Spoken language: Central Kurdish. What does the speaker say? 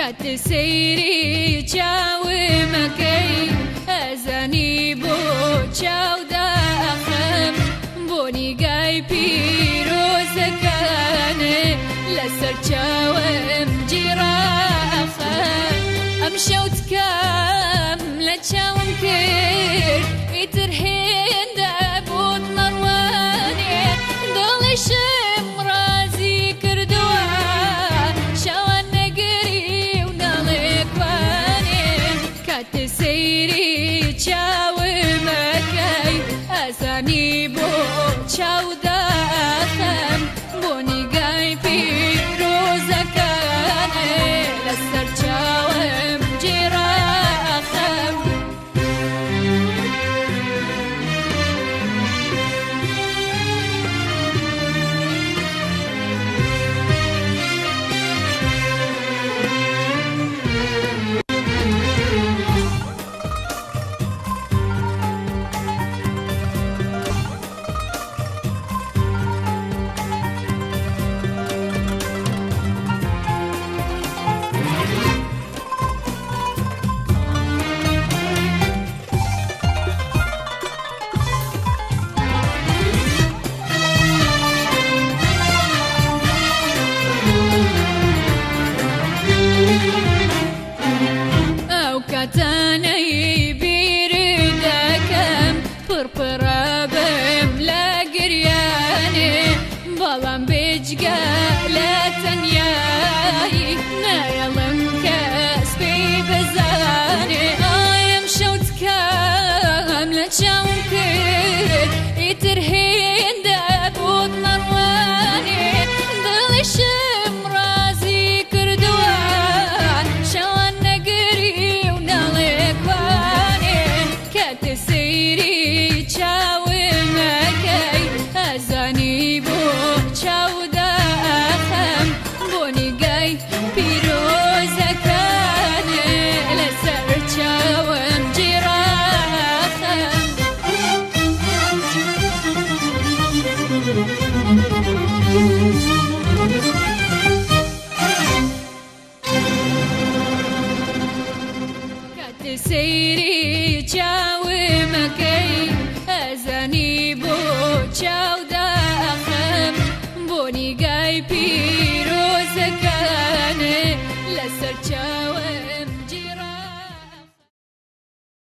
کات سەیری چاومەکەی ئەزانی بۆ چاو داخم بۆ نیگای پیرۆزەکانێ لەسەر چاوم جیڕاخم. ئەم شەوتکەم لە چاوم کرد ئیتر هێندە بۆت مەڕوانێ، دڵیشم ڕازی کردووە شەوان نەگری و ناڵێکوانێ. کات سەیری چاومەکەی ئەزانی بۆ چاو داخم بۆ نیگای پیرۆزەکانێ لەسەر چاوم جێڕاخم. ئەو کاتانەی بیر دەکەم پڕپڕە بم لە گریانێ، بەڵام بێجگە لە تەنیایی نایەڵم کەس پێی بزانێ. ئایم شەوتکەم لە چاوم کرد ئیتر هێندە بۆت مەڕوانێ، دڵیشم ڕازی کردووە شەوان نەگری و ناڵێکوانێ. کات سەیری چاومەکەی ئەزانی بۆ چاو داخم بۆ نیگای پیرۆزەکانێ لەسەر چاوم جیڕاخم. کات سەیری چاومەکەی ئەزانی بۆ چاو داخم بۆ نیگای پیرۆزەکانێ لەسەر چاوم.